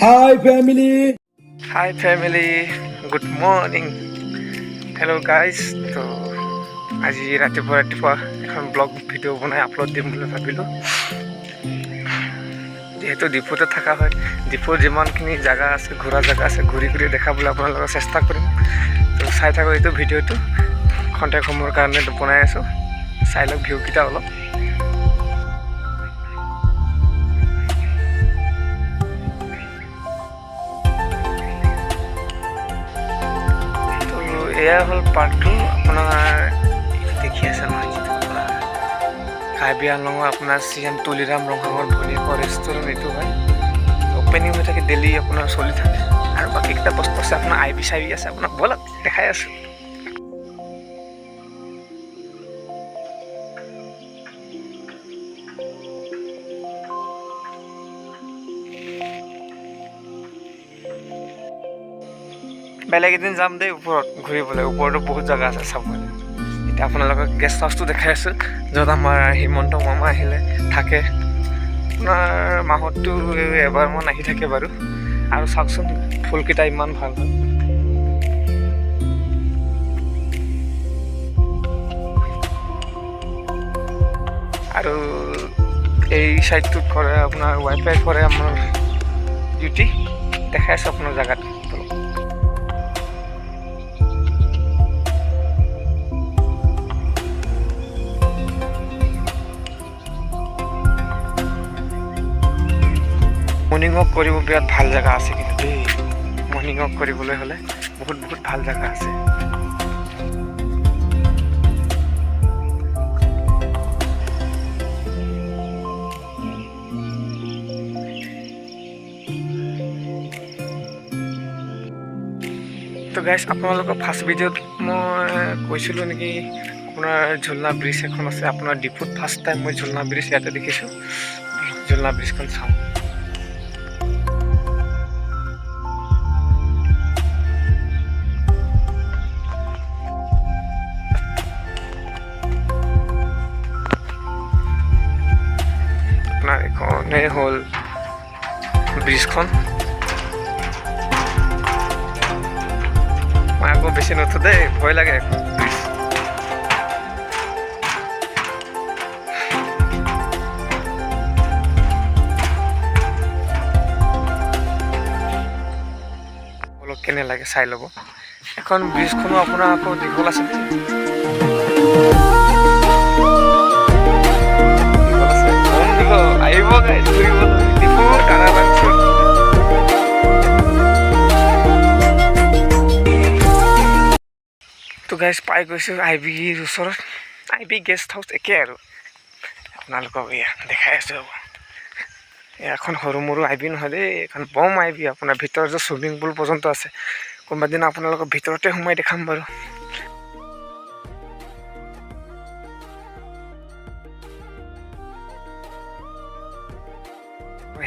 Hi family. Hi family, good morning, hello guys. তো আজি ৰাতিপুৱা ৰাতিপুৱা এখন ব্লগ ভিডিঅ' বনাই আপলোড দিম বুলি ভাবিলোঁ। যিহেতু ডিপুতে থকা হয়, ডিপুৰ যিমানখিনি জেগা আছে, ঘূৰা জেগা আছে, ঘূৰি ঘূৰি দেখাবলৈ আপোনালোকক চেষ্টা কৰিম। তো চাই থাকক এইটো ভিডিঅ'টো। খন্তেক সময়ৰ কাৰণে বনাই আছোঁ, চাই লওক ভিউকেইটা অলপ। তো এয়া হ'ল পাৰ্কটো। আপোনাৰ দেখি আছে নহয়, যিটো আপোনাৰ কাৰ্বি আংলঙৰ আপোনাৰ চি এম তুলিৰাম ৰংহাঙৰ ভনীয়েকৰ ৰেষ্টুৰেণ্ট এইটো হয়। অ'পেনিং হৈ থাকে ডেইলি, আপোনাৰ চলি থাকে। আৰু বাকীকেইটা বস্তু আছে, আপোনাৰ আই বি চাই বি আছে আপোনাৰ। ব'লক, দেখাই আছোঁ। বেলেগ এদিন যাম দেই ওপৰত ঘূৰিবলৈ। ওপৰতো বহুত জেগা আছে চাবলৈ। এতিয়া আপোনালোকক গেষ্ট হাউচটো দেখাই আছোঁ, য'ত আমাৰ হিমন্ত মামা আহিলে থাকে। আপোনাৰ মাহতটো এবাৰমান আহি থাকে বাৰু। আৰু চাওকচোন, ফুলকেইটা ইমান ভাল হয়। আৰু এই চাইডটোত কৰে আপোনাৰ ৱাইফাই কৰে আমাৰ ডিউটি। দেখাই আছোঁ আপোনাৰ জেগাটো, ব'লক। মৰ্ণিং ৱাক কৰিব বিৰাট ভাল জেগা আছে কিন্তু দেই। মৰ্ণিং ৱাক কৰিবলৈ হ'লে বহুত বহুত ভাল জেগা আছে। তো গাইজ, আপোনালোকৰ ফাৰ্ষ্ট ভিডিঅ'ত মই কৈছিলোঁ নেকি, আপোনাৰ ঝুলনা ব্ৰিজ এখন আছে আপোনাৰ ডিপুত। ফাৰ্ষ্ট টাইম মই ঝুলনা ব্ৰিজ ইয়াতে দেখিছোঁ। ঝুলনা ব্ৰিজখন চাওঁ। আপোনাৰ এইখনেই হ'ল ব্ৰিজখন। মই আকৌ বেছি নুঠো দেই, ভয় লাগে এখন ব্ৰিজ। অলপ কেনে লাগে চাই ল'ব। এখন ব্ৰিজখনো আপোনাৰ আকৌ দীঘল আছে দেই, দীঘল আছে, কম দীঘল। আহিব গাইজ ঘূৰিবলৈ ডিফু তাৰাবাংচু। তো গাইজ, পাই গৈছোঁ আই বিৰ ওচৰত। আই বি, গেষ্ট হাউচ একে আৰু। আপোনালোকক এয়া দেখাই আছোঁ ৰ'ব। এয়া এখন সৰু মৰু আই বি নহয় দেই, এখন বম আই বি। আপোনাৰ ভিতৰত যে চুইমিং পুল পৰ্যন্ত আছে। কোনোবা দিনা আপোনালোকক ভিতৰতে সোমাই দেখাম বাৰু।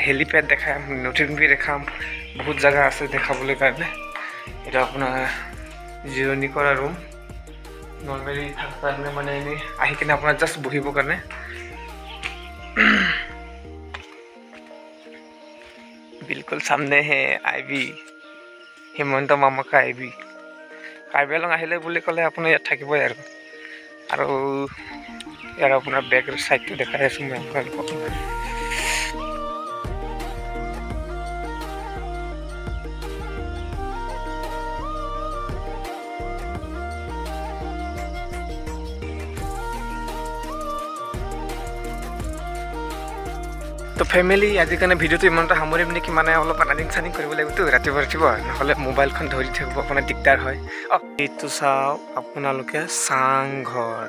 হেলিপেড দেখাম, নতুনকৈ দেখাম। বহুত জেগা আছে দেখাবলৈ কাৰণে। এইটো আপোনাৰ জিৰণি কৰা ৰুম, নলবাৰী থকাৰ কাৰণে, মানে এনেই আহি কিনে আপোনাৰ জাষ্ট বহিবৰ কাৰণে। बिल्कुल सामने है आईबी, হিমন্ত মামা কা আইবি। কাৰ্বি আংলং আহিলে বুলি ক'লে আপোনাৰ ইয়াত থাকিবই আৰু। আৰু ইয়াৰ আপোনাৰ বেক চাইডটো দেখাই আছোঁ মই আপোনালোকক। তো ফেমিলি, আজিৰ কাৰণে ভিডিঅ'টো ইমানতে সামৰিম নেকি? মানে অলপ ৰানিং চানিং কৰিব লাগিবতো ৰাতিপুৱা ৰাতিপুৱা, নহ'লে মোবাইলখন ধৰি থাকিব আপোনাৰ দিগদাৰ হয়। অঁ, এইটো চাওক আপোনালোকে, চাংঘৰ।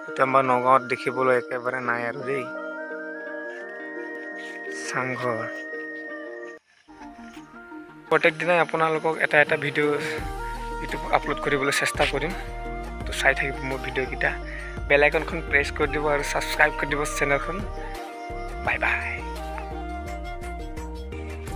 এইটো আমাৰ নগাঁৱত দেখিবলৈ একেবাৰে নাই আৰু দেই চাংঘৰ। প্ৰত্যেক দিনাই আপোনালোকক এটা এটা ভিডিঅ' ইউটিউব আপলোড কৰিবলৈ চেষ্টা কৰিম। তো চাই থাকিব মোৰ ভিডিঅ'কেইটা। বেল আইকনখন প্ৰেছ কৰি দিব আৰু ছাবস্ক্ৰাইব কৰি দিব চেনেলখন। Bye bye.